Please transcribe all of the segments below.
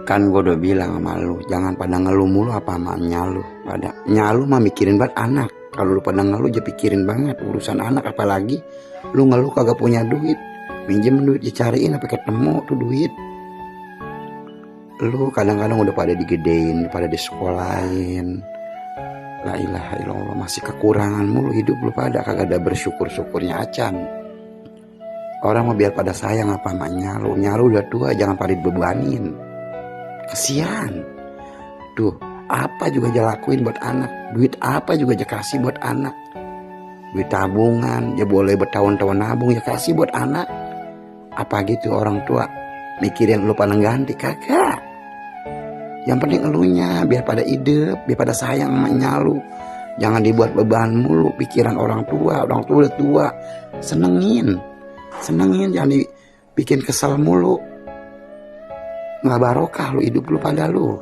Kan gue udah bilang sama lu, jangan pada ngeluh mulu apa sama nyalu. Pada nyalu mah mikirin banget anak. Kalau lu pada ngeluh aja pikirin banget urusan anak, apalagi lu ngeluh kagak punya duit. Minjem duit dicariin apa ketemu tuh duit. Lu kadang-kadang udah pada digedein, pada disekolahin. La ilaha illallah, masih kekurangan mulu hidup lu pada, kagak ada bersyukur-syukurnya acan. Orang mau biar pada sayang apa sama nyalu. Nyalu udah tua, jangan pada dibebanin. Kesian. Tuh, apa juga dia lakuin buat anak. Duit apa juga dia kasih buat anak. Duit tabungan, ya boleh bertahun-tahun nabung, ya kasih buat anak. Apa gitu orang tua mikirin lu pada ganti, kagak. Yang penting elunya biar pada hidup, biar pada sayang sama nyalu. Jangan dibuat beban mulu pikiran orang tua udah tua. Senengin, jangan dibikin kesel mulu. Nggak barokah lu hidup lu pada lu.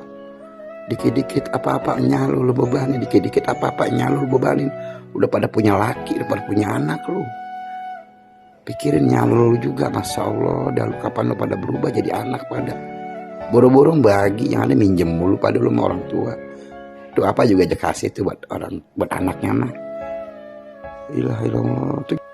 Dikit-dikit apa-apa nyalu lu bebanin, dikit-dikit apa-apa nyalu lu bebanin. Udah pada punya laki, udah pada punya anak lu. Pikirin nyalu lu juga, Masya Allah. Dan kapan lu pada berubah jadi anak pada. Boro-boro bagi, yang ada minjem mulu pada lu sama orang tua. Tuh apa juga aja kasih tuh buat anaknya mah. Ilah.